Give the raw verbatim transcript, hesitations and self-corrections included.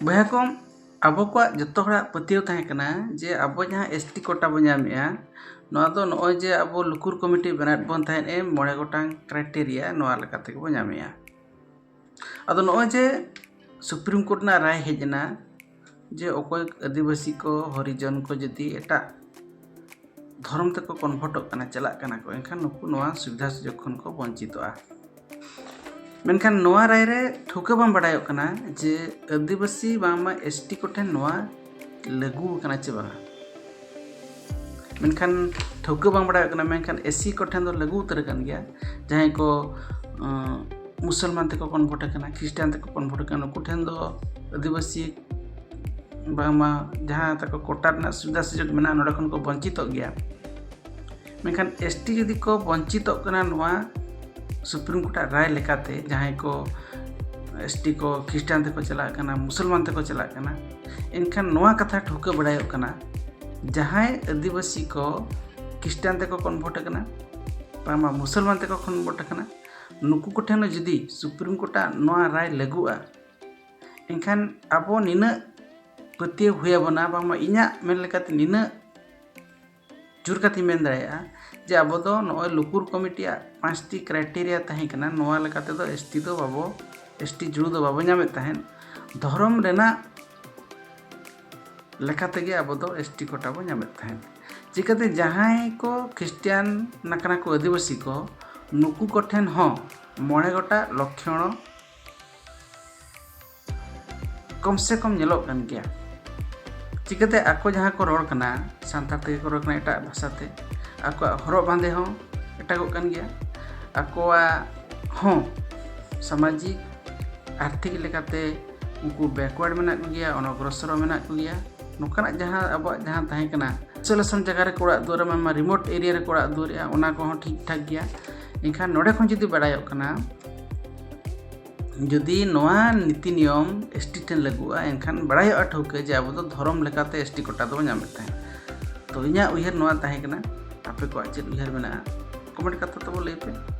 ᱵᱚᱭᱦᱟ ᱠᱚ, ᱟᱵᱚ ᱠᱚᱣᱟᱜ ᱡᱚᱛᱚ ᱦᱚᱲᱟᱜ ᱯᱟᱹᱛᱭᱟᱹᱣ ᱛᱟᱦᱮᱸ ᱠᱟᱱᱟ ᱡᱮ ᱟᱵᱚ ᱡᱟᱦᱟᱸ ᱮᱥ ᱴᱤ ᱠᱳᱴᱟ ᱵᱚ ᱧᱟᱢᱮᱜᱼᱟ, ᱱᱚᱣᱟ ᱫᱚ ᱱᱚᱜᱼᱚᱭ ᱡᱮ ᱟᱵᱚ ᱞᱩᱠᱩᱨ ᱠᱚᱢᱤᱴᱤ ᱵᱮᱱᱟᱣ ᱵᱚᱱ ᱛᱟᱦᱮᱸᱫ ᱮ ᱢᱚᱬᱮ ᱜᱚᱴᱟᱝ ᱠᱨᱟᱭᱴᱮᱨᱤᱭᱟ, ᱱᱚᱣᱟ ᱞᱮᱠᱟ ᱛᱮᱜᱮ ᱵᱚ ᱧᱟᱢᱮᱜᱼᱟ᱾ ᱟᱫᱚ ᱱᱚᱜᱼᱚᱭ ᱡᱮ ᱥᱩᱯᱨᱤᱢ ᱠᱳᱨᱴ ᱨᱮᱱᱟᱜ ᱨᱟᱭ ᱦᱮᱡ ᱮᱱᱟ ᱡᱮ ᱚᱠᱚᱭ ᱟᱹᱫᱤᱵᱟᱹᱥᱤ ᱠᱚ, ᱦᱚᱨᱤᱡᱚᱱ ᱠᱚ ᱡᱩᱫᱤ ᱮᱴᱟᱜ ᱫᱷᱚᱨᱚᱢ ᱛᱮᱠᱚ ᱠᱚᱱᱵᱷᱟᱨᱴᱚᱜ ᱠᱟᱱᱟ, ᱪᱟᱞᱟᱜ ᱠᱟᱱᱟ ᱠᱚ, ᱮᱱᱠᱷᱟᱱ ᱱᱩᱠᱩ ᱱᱚᱣᱟ ᱥᱩᱵᱤᱫᱷᱟ ᱥᱩᱡᱳᱜᱽ ᱠᱷᱚᱱ ᱠᱚ ᱵᱚᱧᱪᱤᱛᱚᱜᱼᱟ᱾ ᱢᱮᱱᱠᱷᱟᱱ ᱱᱚᱣᱟ ᱨᱟᱭ ᱨᱮ ᱴᱷᱟᱹᱣᱠᱟᱹ ᱵᱟᱝ ᱵᱟᱲᱟᱭᱚᱜ ᱠᱟᱱᱟ ᱡᱮ ᱟᱹᱫᱤᱵᱟᱹᱥᱤ ᱵᱟᱝᱢᱟ ᱮᱥ ᱴᱤ ᱠᱚᱴᱷᱮᱱ ᱱᱚᱣᱟ ᱞᱟᱹᱜᱩ ᱟᱠᱟᱱᱟ ᱪᱮ ᱵᱟᱝᱟ᱾ ᱢᱮᱱᱠᱷᱟᱱ ᱴᱷᱟᱹᱣᱠᱟᱹ ᱵᱟᱝ ᱵᱟᱲᱟᱭᱚᱜ ᱠᱟᱱᱟ, ᱢᱮᱱᱠᱷᱟᱱ ᱮᱥ ᱥᱤ ᱠᱚᱴᱷᱮᱱ ᱫᱚ ᱞᱟᱹᱜᱩ ᱩᱛᱟᱹᱨ ᱟᱠᱟᱱ ᱜᱮᱭᱟ᱾ ᱡᱟᱦᱟᱸᱭ ᱠᱚ, ᱟᱸ, ᱢᱩᱥᱚᱞᱢᱟᱱ ᱛᱮᱠᱚ ᱠᱚᱱᱵᱷᱟᱨᱴ ᱟᱠᱟᱱᱟ, ᱠᱷᱨᱤᱥᱴᱟᱱ ᱛᱮᱠᱚ ᱠᱚᱱᱵᱷᱟᱨᱴ ᱟᱠᱟᱱᱟ, ᱱᱩᱠᱩ ᱴᱷᱮᱱ ᱫᱚ ᱟᱹᱫᱤᱵᱟᱹᱥᱤ ᱵᱟᱝᱢᱟ ᱡᱟᱦᱟᱸ ᱛᱟᱠᱚ ᱠᱳᱴᱟ ᱨᱮᱱᱟᱜ ᱥᱩᱵᱤᱫᱷᱟ ᱥᱩᱡᱳᱜᱽ ᱢᱮᱱᱟᱜᱼᱟ, ᱱᱚᱰᱮ ᱠᱷᱚᱱ ᱠᱚ ᱵᱚᱧᱪᱤᱛᱚᱜ ᱜᱮᱭᱟ᱾ ᱢᱮᱱᱠᱷᱟᱱ ᱮᱥ ᱴᱤ ᱡᱩᱫᱤ ᱠᱚ ᱵᱚᱧᱪᱤᱛᱚᱜ ᱠᱟᱱᱟ ᱱᱚᱣᱟ ᱥᱩᱯᱨᱤᱢ ᱠᱳᱨᱴᱟᱜ ᱨᱟᱭ ᱞᱮᱠᱟᱛᱮ, ᱡᱟᱦᱟᱸᱭ ᱠᱚ ᱮᱥ ᱴᱤ ᱠᱚ ᱠᱷᱨᱤᱥᱴᱟᱱ ᱛᱮᱠᱚ ᱪᱟᱞᱟᱜ ᱠᱟᱱᱟ, ᱢᱩᱥᱚᱞᱢᱟᱱ ᱛᱮᱠᱚ ᱪᱟᱞᱟᱜ ᱠᱟᱱᱟ, ᱮᱱᱠᱷᱟᱱ ᱱᱚᱣᱟ ᱠᱟᱛᱷᱟ ᱴᱷᱟᱹᱣᱠᱟᱹ ᱵᱟᱲᱟᱭᱚᱜ ᱠᱟᱱᱟ, ᱡᱟᱦᱟᱸᱭ ᱟᱹᱫᱤᱵᱟᱹᱥᱤ ᱠᱚ ᱠᱷᱨᱤᱥᱴᱟᱱ ᱛᱮᱠᱚ ᱠᱚᱱᱵᱷᱟᱨᱴ ᱟᱠᱟᱱᱟ, ᱵᱟᱝᱢᱟ ᱢᱩᱥᱚᱞᱢᱟᱱ ᱛᱮᱠᱚ ᱠᱚᱱᱵᱷᱟᱨᱴ ᱟᱠᱟᱱᱟ, ᱱᱩᱠᱩ ᱠᱚᱴᱷᱮᱱ ᱦᱚᱸ ᱡᱩᱫᱤ ᱥᱩᱯᱨᱤᱢ ᱠᱳᱨᱴᱟᱜ ᱱᱚᱣᱟ ᱨᱟᱭ ᱞᱟᱹᱜᱩᱜᱼᱟ, ᱮᱱᱠᱷᱟᱱ ᱟᱵᱚ ᱱᱤᱱᱟᱹᱜ ᱯᱟᱹᱛᱭᱟᱹᱣ ᱦᱩᱭ ᱟᱵᱚᱱᱟ, ᱵᱟᱝᱢᱟ ᱤᱧᱟᱹᱜ ᱢᱮᱱ ᱞᱮᱠᱟᱛᱮ ᱱᱤᱱᱟᱹᱜ ᱡᱳᱨ ᱠᱟᱛᱮᱧ ᱢᱮᱱ ᱫᱟᱲᱮᱭᱟᱜᱼᱟ ᱡᱮ ᱟᱵᱚ ᱫᱚ ᱱᱚᱜᱼᱚᱭ ᱞᱩᱠᱩᱨ ᱠᱚᱢᱤᱴᱤᱭᱟᱜ ᱯᱟᱸᱪᱴᱤ ᱠᱨᱟᱭᱴᱮᱨᱤᱭᱟ ᱛᱟᱦᱮᱸ ᱠᱟᱱᱟ, ᱱᱚᱣᱟ ᱞᱮᱠᱟ ᱛᱮᱫᱚ ᱮᱥ ᱴᱤ ᱫᱚ ᱵᱟᱵᱚ, ᱮᱥ ᱴᱤ ᱡᱩᱲᱩ ᱫᱚ ᱵᱟᱵᱚ ᱧᱟᱢᱮᱫ ᱛᱟᱦᱮᱸᱫ᱾ ᱫᱷᱚᱨᱚᱢ ᱨᱮᱱᱟᱜ ᱞᱮᱠᱟ ᱛᱮᱜᱮ ᱟᱵᱚ ᱫᱚ ᱮᱥ ᱴᱤ ᱠᱳᱴᱟ ᱵᱚ ᱧᱟᱢᱮᱫ ᱛᱟᱦᱮᱸᱫ᱾ ᱪᱤᱠᱟᱹᱛᱮ ᱡᱟᱦᱟᱸᱭ ᱠᱚ ᱠᱷᱨᱤᱥᱴᱤᱭᱟᱱ ᱟᱠᱟᱱᱟ ᱠᱚ, ᱟᱹᱫᱤᱵᱟᱹᱥᱤ ᱠᱚ, ᱱᱩᱠᱩ ᱠᱚᱴᱷᱮᱱ ᱦᱚᱸ ᱢᱚᱬᱮ ᱜᱚᱴᱟᱝ ᱞᱚᱠᱠᱷᱚᱬ ᱠᱚᱢ ᱥᱮ ᱠᱚᱢ ᱧᱮᱞᱚᱜ ᱠᱟᱱ ᱜᱮᱭᱟ᱾ ᱪᱤᱠᱟᱹᱛᱮ ᱟᱠᱚ ᱡᱟᱦᱟᱸ ᱠᱚ ᱨᱚᱲ ᱠᱟᱱᱟ, ᱥᱟᱱᱛᱟᱲ ᱛᱮᱜᱮ ᱠᱚ ᱨᱚᱲ ᱠᱟᱱᱟ, ᱮᱴᱟᱜ ᱵᱷᱟᱥᱟᱛᱮ, ᱟᱠᱚᱣᱟᱜ ᱦᱚᱨᱚᱜ ᱵᱟᱸᱫᱮ ᱦᱚᱸ ᱮᱴᱟᱜᱚᱜ ᱠᱟᱱ ᱜᱮᱭᱟ, ᱟᱠᱚᱣᱟᱜ ᱦᱚᱸ ᱥᱟᱢᱟᱡᱤᱠ ᱟᱨᱛᱷᱤᱠ ᱞᱮᱠᱟᱛᱮ ᱩᱱᱠᱩ backward ᱢᱮᱱᱟᱜ ᱠᱚᱜᱮᱭᱟ, ᱚᱱᱚᱜᱨᱚᱥᱚᱨ ᱢᱮᱱᱟᱜ ᱠᱚᱜᱮᱭᱟ᱾ ᱱᱚᱝᱠᱟᱱᱟᱜ ᱡᱟᱦᱟᱸ ᱟᱵᱚᱣᱟᱜ ᱡᱟᱦᱟᱸ ᱛᱟᱦᱮᱸ ᱠᱟᱱᱟ, isolation ᱡᱟᱭᱜᱟ ᱨᱮᱠᱚ ᱚᱲᱟᱜ ᱫᱩᱣᱟᱹᱨᱟ, ᱢᱮᱱᱢᱟ remote area ᱨᱮᱠᱚ ᱚᱲᱟᱜ ᱫᱩᱣᱟᱹᱨᱮᱜᱼᱟ, ᱚᱱᱟ ᱠᱚᱦᱚᱸ ᱴᱷᱤᱠ ᱴᱷᱟᱠ ᱜᱮᱭᱟ᱾ ᱮᱱᱠᱷᱟᱱ ᱱᱚᱰᱮ ᱠᱷᱚᱱ ᱡᱩᱫᱤ ᱵᱟᱲᱟᱭᱚᱜ ᱠᱟᱱᱟ, ᱡᱩᱫᱤ ᱱᱚᱣᱟ ᱱᱤᱛᱤ ᱱᱤᱭᱚᱢ ᱮᱥ ᱴᱤ ᱴᱷᱮᱱ ᱞᱟᱹᱜᱩᱜᱼᱟ, ᱮᱱᱠᱷᱟᱱ ᱵᱟᱲᱟᱭᱚᱜᱼᱟ ᱴᱷᱟᱹᱣᱠᱟᱹ ᱡᱮ ᱟᱵᱚ ᱫᱚ ᱫᱷᱚᱨᱚᱢ ᱞᱮᱠᱟᱛᱮ ᱮᱥ ᱴᱤ ᱠᱳᱴᱟ ᱫᱚᱵᱚᱱ ᱧᱟᱢᱮᱫ ᱛᱟᱦᱮᱸᱫ᱾ ᱛᱚ ᱤᱧᱟᱹᱜ ᱩᱭᱦᱟᱹᱨ ᱱᱚᱣᱟ ᱛᱟᱦᱮᱸ ᱠᱟᱱᱟ, ᱟᱯᱮ ᱠᱚᱣᱟᱜ ᱪᱮᱫ ᱩᱭᱦᱟᱹᱨ ᱢᱮᱱᱟᱜᱼᱟ, comment ᱠᱟᱛᱮ ᱛᱟᱵᱚ ᱞᱟᱹᱭ ᱯᱮ᱾